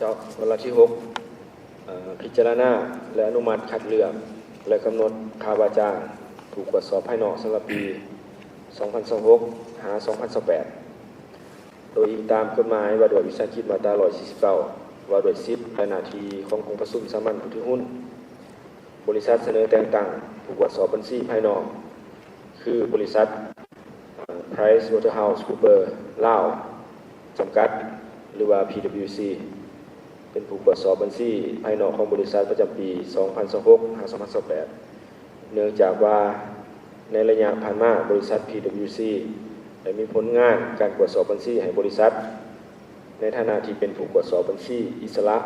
ເຈົ້າ ວາລະທີຫົກ ເອີ ພິຈາລະນາ ແລະ ອະນຸມັດຄັດເລືອກ ແລະ ກຳນົດຄ່າວ່າຈ້າງຜູ້ກວດສອບພາຍນອກສຳລັບປີສອງພັນຊາວຫົກ ຫາ ສອງພັນຊາວແປດ ໂດຍອີງຕາມກົດໝາຍວ່າດ້ວຍວິສາຫະກິດ ມາດຕາຮ້ອຍສີ່ສິບເກົ້າ ວ່າດ້ວຍສິດ ແລະ ໜ້າທີ່ຂອງກອງປະຊຸມສາມັນຜູ້ຖືຫຸ້ນ. ບໍລິສັດສະເໜີແຕ່ງຕັ້ງຜູ້ກວດສອບບັນຊີພາຍນອກ ຄືບໍລິສັດ ເອີ PricewaterhouseCoopers ລາວ ຈຳກັດ ຫຼືວ່າ PwC ເປັນຜູ້ກວດສອບບັນຊີພາຍນອກຂອງບໍລິສັດປະຈຳປີສອງພັນຊາວຫົກ ຫາ ສອງພັນຊາວແປດ ເນື່ອງຈາກວ່າໃນໄລຍະຜ່ານມາ ບໍລິສັດ PwC ໄດ້ມີຜົນງານການກວດສອບບັນຊີໃຫ້ບໍລິສັດ ໃນຖານະທີ່ເປັນຜູ້ກວດສອບບັນຊີອິດສະຫຼະ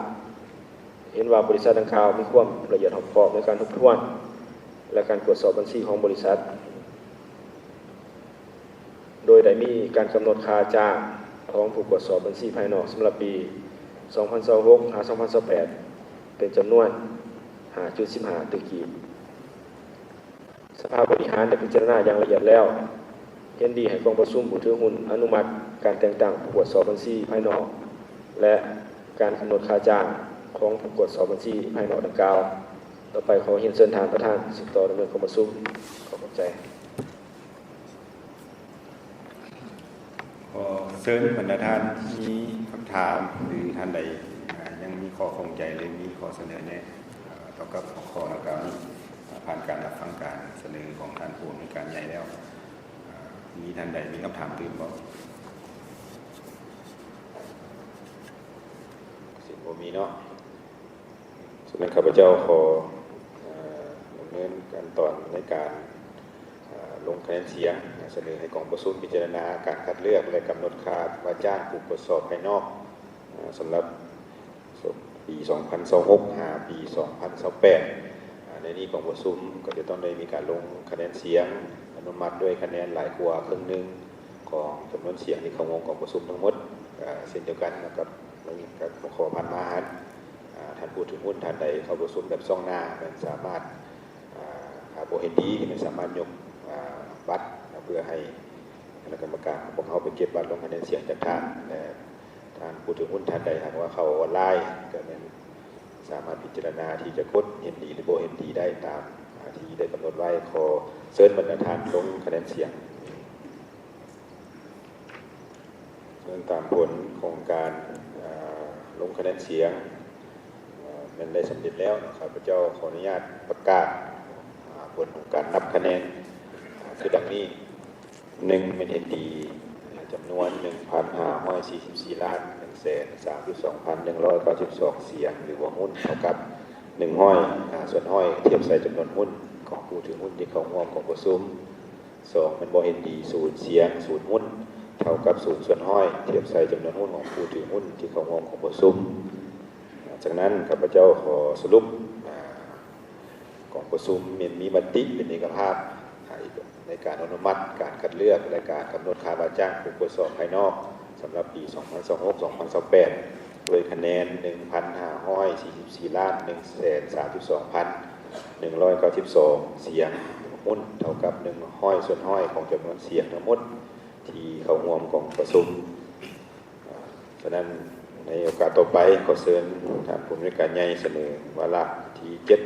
ເຫັນວ່າບໍລິສັດດັ່ງກ່າວມີຄວາມລະອຽດຮອບຄອບໃນການທົບທວນ ແລະ ການກວດສອບບັນຊີຂອງບໍລິສັດ ໂດຍໄດ້ມີການກຳນົດຄ່າຈ້າງຂອງຜູ້ກວດສອບບັນຊີພາຍນອກສຳລັບປີສອງພັນຊາວຫົກ ຫາ ສອງພັນຊາວແປດ ເປັນຈຳນວນຫ້າຈຸດສິບຫ້າຕື້ກີບ. ສະພາບໍລິຫານໄດ້ພິຈາລະນາຢ່າງລະອຽດແລ້ວ ເຫັນດີໃຫ້ກອງປະຊຸມຜູ້ຖືຫຸ້ນອະນຸມັດການແຕ່ງຕັ້ງຜູ້ກວດສອບບັນຊີພາຍນອກ ແລະ ການກຳນົດຄ່າຈ້າງຂອງຜູ້ກວດສອບບັນຊີພາຍນອກດັ່ງກ່າວ. ຕໍ່ໄປຂໍຮຽນເຊີນທ່ານປະທານສືບຕໍ່ດຳເນີນກອງປະຊຸມ. ຂໍຂອບໃຈ. ຂໍເຊີນບັນດາທ່ານທີ່ມີຄຳຖາມ ຫຼື ທ່ານໃດ ອາ ຍັງມີຂໍ້ຂ້ອງໃຈ ຫຼື ມີຂໍ້ສະເໜີແນະ ອາ ຕໍ່ກັບຫົວຂໍ້ດັ່ງກ່າວນີ້ ອາ ຜ່ານການຮັບຟັງການສະເໜີຂອງທ່ານຜູ້ອຳນວຍການໃຫຍ່ແລ້ວ ອາ ມີທ່ານໃດມີຄຳຖາມຕື່ມບໍ່? ຊິບໍ່ມີເນາະ. ສະນັ້ນ ຂ້າພະເຈົ້າຂໍ ເອີ ດຳເນີນຂັ້ນຕອນໃນການ ເອີ ລົງຄະແນນສຽງ ສະເໜີໃຫ້ກອງປະຊຸມພິຈາລະນາການຄັດເລືອກ ແລະ ກຳນົດຄ່າວ່າຈ້າງຜູ້ກວດສອບພາຍນອກ ເອີ ສຳລັບປີສອງພັນຊາວຫົກ ຫາ ປີສອງພັນຊາວແປດ. ໃນນີ້ກອງປະຊຸມກໍຈະຕ້ອງໄດ້ມີການລົງຄະແນນສຽງອະນຸມັດດ້ວຍຄະແນນຫຼາຍກວ່າເຄິ່ງໜຶ່ງຂອງຈຳນວນສຽງທີ່ເຂົ້າຮ່ວມກອງປະຊຸມທັງໝົດ. ເຊັ່ນດຽວກັນກັບ ໃນຫົວຂໍ້ຜ່ານມາຫັ້ນ ອາ ທ່ານຜູ້ຖືຫຸ້ນທ່ານໃດເຂົ້າປະຊຸມແບບຊອງໜ້າ ແມ່ນສາມາດ ອາ ຖ້າບໍ່ເຫັນດີ ແມ່ນສາມາດຍົກ ອາ ບັດເພື່ອໃຫ້ຄະນະກຳມະການຂອງພວກເຮົາໄປເກັບບັດລົງຄະແນນສຽງຈາກທ່ານ ແລະ ທ່ານຜູ້ຖືຫຸ້ນທ່ານໃດຫາກວ່າເຂົ້າອອນລາຍ ກໍແມ່ນສາມາດພິຈາລະນາທີ່ຈະກົດເຫັນດີ ຫຼື ບໍ່ເຫັນດີໄດ້ຕາມ ອາ ທີ່ໄດ້ກຳນົດໄວ້. ຂໍເຊີນບັນດາທ່ານລົງຄະແນນສຽງ. ເຊິ່ງຕາມຜົນຂອງການ ເອີ ລົງຄະແນນສຽງ ເອີ ແມ່ນໄດ້ສຳເລັດແລ້ວ. ຂ້າພະເຈົ້າຂໍອະນຸຍາດປະກາດ ເອີ ຜົນຂອງການນັບຄະແນນ ເອີ ຄືດັ່ງນີ້: ໜຶ່ງ ແມ່ນເຫັນດີ ເອີ ຈຳນວນໜຶ່ງພັນຫ້າຮ້ອຍສີ່ສິບສີ່ລ້ານໜຶ່ງແສນສາມສິບສອງພັນໜຶ່ງຮ້ອຍເກົ້າສິບສອງສຽງ ຫຼືວ່າຫຸ້ນ ເທົ່າກັບໜຶ່ງຮ້ອຍ ອາ ສ່ວນຮ້ອຍ ທຽບໃສ່ຈຳນວນຫຸ້ນຂອງຜູ້ຖືຫຸ້ນທີ່ເຂົ້າຮ່ວມກອງປະຊຸມ. ສອງ ແມ່ນບໍ່ເຫັນດີ ສູນສຽງ ສູນຫຸ້ນ ເທົ່າກັບສູນສ່ວນຮ້ອຍ ທຽບໃສ່ຈຳນວນຫຸ້ນຂອງຜູ້ຖືຫຸ້ນທີ່ເຂົ້າຮ່ວມກອງປະຊຸມ. ຈາກນັ້ນ ຂ້າພະເຈົ້າຂໍສະຫຼຸບ ອາ ກອງປະຊຸມແມ່ນມີມະຕິເປັນເອກະພາບ ໃຫ້ ໃນການອະນຸມັດການຄັດເລືອກ ແລະ ການກຳນົດຄ່າວ່າຈ້າງຜູ້ກວດສອບພາຍນອກ ສຳລັບປີສອງພັນຊາວຫົກ ສອງພັນຊາວແປດ ດ້ວຍຄະແນນໜຶ່ງພັນຫ້າຮ້ອຍສີ່ສິບສີ່ລ້ານໜຶ່ງແສນສາມສິບສອງພັນໜຶ່ງຮ້ອຍເກົ້າສິບສອງສຽງ, ຫຸ້ນເທົ່າກັບໜຶ່ງຮ້ອຍສ່ວນຮ້ອຍຂອງຈຳນວນສຽງທັງໝົດທີ່ເຂົ້າຮ່ວມກອງປະຊຸມ. ສະນັ້ນ ໃນໂອກາດຕໍ່ໄປ ຂໍເຊີນທ່ານຜູ້ອຳນວຍການໃຫຍ່ສະເໜີວາລະທີເຈັດ